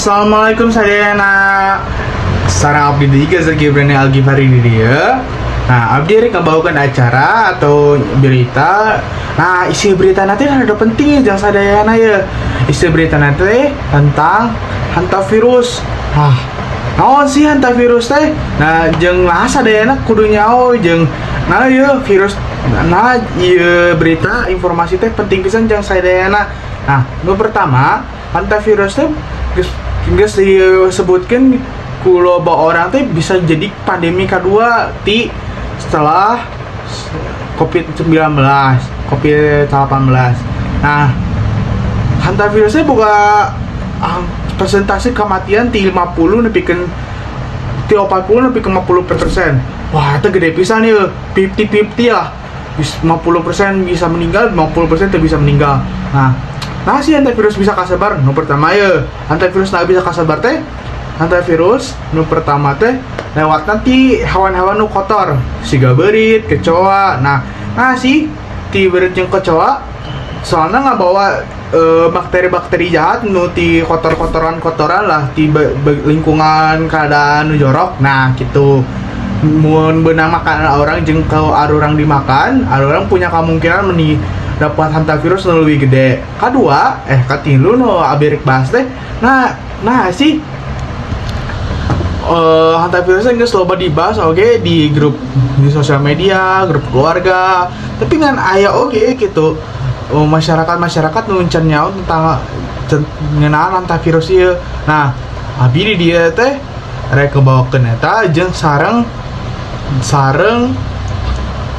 Assalamualaikum sadayana. Sareng abdi deui Gaza Gibrani Al Ghifari di dieu. Nah, abdi rek ngabawakeun acara atau berita. Nah, isi berita nanti rada penting ya jang sadayana ya. Isi berita nanti tentang hantavirus. Hah, naon sih hantavirus teh? Nah, jeung lah sadayana kudu nyaho jeung nah ieu virus, nah ieu berita informasi teh penting pisan jang sadayana. Nah, nu pertama, hantavirus teh geus geus disebutkeun ku loba orang teh bisa jadi pandemi kedua ti setelah COVID-19, COVID-18. Nah, hantavirusnya boga persentase kematian ti 50 nepikeun ti 40 nepi ke 50%. Wah, itu gede pisan ya, 50-50 lah. 50% bisa meninggal, 50% tidak bisa meninggal. Nah, nah si hantavirus bisa kasebar. Nu pertama ya, hantavirus nah bisa kasebar teh. Hantavirus nu pertama teh lewat nanti hewan-hewan nu kotor, siga beurit, kecoa. Nah, nah si ti beurit jeung kecoa soalnya nggak bawa bakteri-bakteri jahat nu ti kotor-kotoran-kotoran lah ti lingkungan keadaan nu jorok. Nah, gitu. Mun beunang makanan orang jeung ku arurang dimakan, arurang punya kemungkinan meni dapat hantavirus nu lebih gede. Kedua, katilu nu abi rek bahas teh. Nah, nah sih hantavirusnya geus loba dibahas oge di grup di sosial media, grup keluarga. Tapi ngan aya oge gitu. Oh, masyarakat-masyarakat nu can nyaho tentang ngeunaan hantavirus ieu. Nah, abi di dieu teh rek kebawakeun eta jeung sareng sareng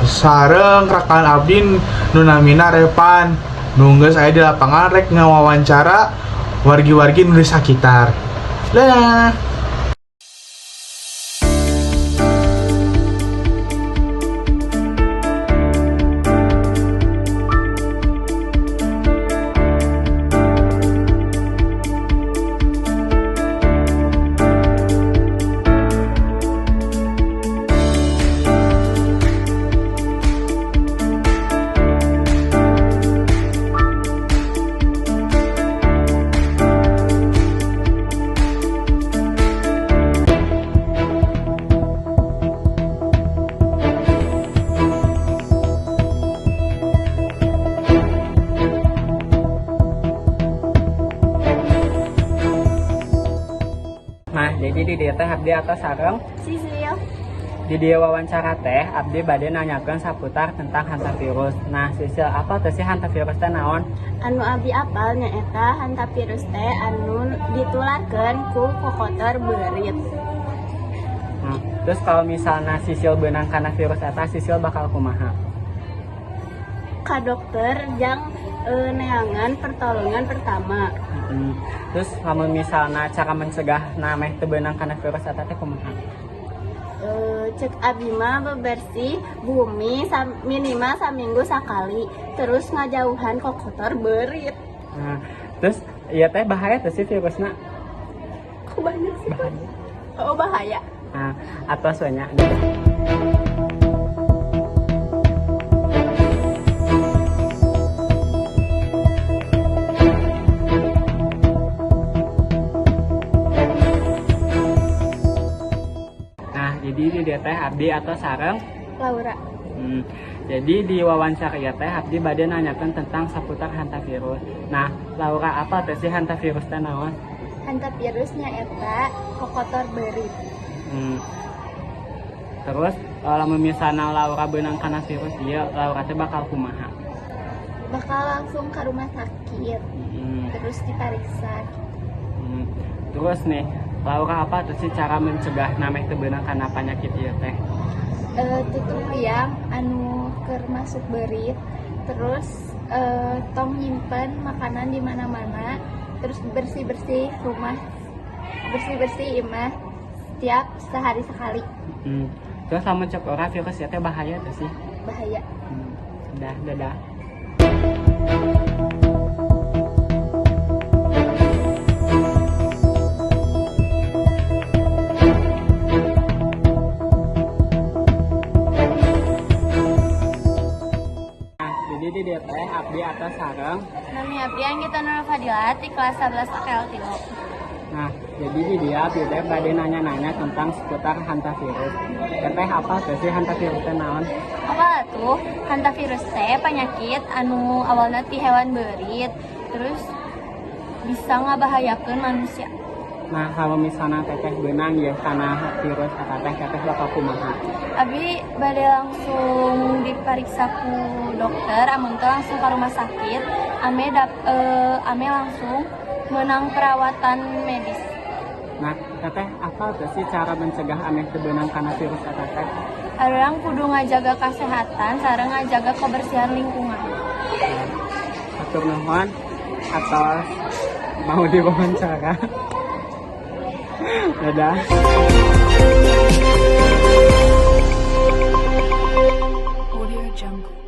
sareng rekan abdi nu namina Repan nu geus aya di lapangan rek ngawawancara wargi-wargi nu di sakitar. Dah. Nah, jadi di dieu teh abdi atau sareng Sisil. Di dieu wawancara teh abdi bade nanyakeun saputar tentang hantavirus. Nah, Sisil, apa teh sih hantavirus teh naon? Anu abi apal nyaeta hantavirus teh anu ditularkeun ku kokotor beurit. Nah, terus kalau misalnya Sisil beunang kana virus eta, Sisil bakal kumaha? Ka dokter jang neangan pertolongan pertama. Terus lamun misalnya cara mencegah na meh teu beunang kana virus eta teh kumaha? Cek abi mah bebersih bumi minimal saminggu sakali, terus ngajauhan kokotor beurit. Nah, terus ieu teh bahaya teh sih virusna? Kok banyak sih? Bahaya. Oh, bahaya. Nah, atos banyak. Nah, jadi di dieu teh abdi atau sareng Laura. Jadi di wawancara ieu teh abdi bade nanyakeun tentang saputar hantavirus. Nah, Laura, apa teh sih hantavirus teh naon? Hantavirus nyaeta kokotor beurit. Terus lamun misalna Laura beunang kana virus ieu, Laura teh bakal kumaha? Bakal langsung ke rumah sakit, terus diperiksa. Terus nih, Laura, apa tuh sih cara mencegah na meh teu beunang kana penyakit ieu teh? Tutup liang anu keur masuk beurit, terus tong nyimpen makanan di mana-mana, terus bersih-bersih rumah, bersih-bersih imah setiap sehari sekali. Terus lamun cek urang virus ieu teh bahaya tuh sih? Bahaya. Dah, dadah. Nah, jadi di dieu teh abdi atau sareng Nami abdi Anggita Nur Fadila di kelas 11 AKL 3. Nah, jadi di dieu abdi teh bade nanya-nanya tentang seputar hantavirus. Teteh apal teu sih hantavirus teh naon? Apa tuh hantavirus teh penyakit anu awalnya ti hewan beurit, terus bisa ngabahayakeun manusia. Nah, kalau misalnya teteh beunang ya kana virus eta teh, teteh bakal kumaha? Abi bade langsung diperiksa ku dokter, amun teu langsung ke rumah sakit, ame langsung menang perawatan medis. Nah, teteh apal teu sih cara mencegah ameh teu beunang kana virus eta teh? Urang kudu ngajaga kesehatan sareng ngajaga kebersihan lingkungan. Hatur nuhun atos mau diwawancara. Dadah. Audio Jungle.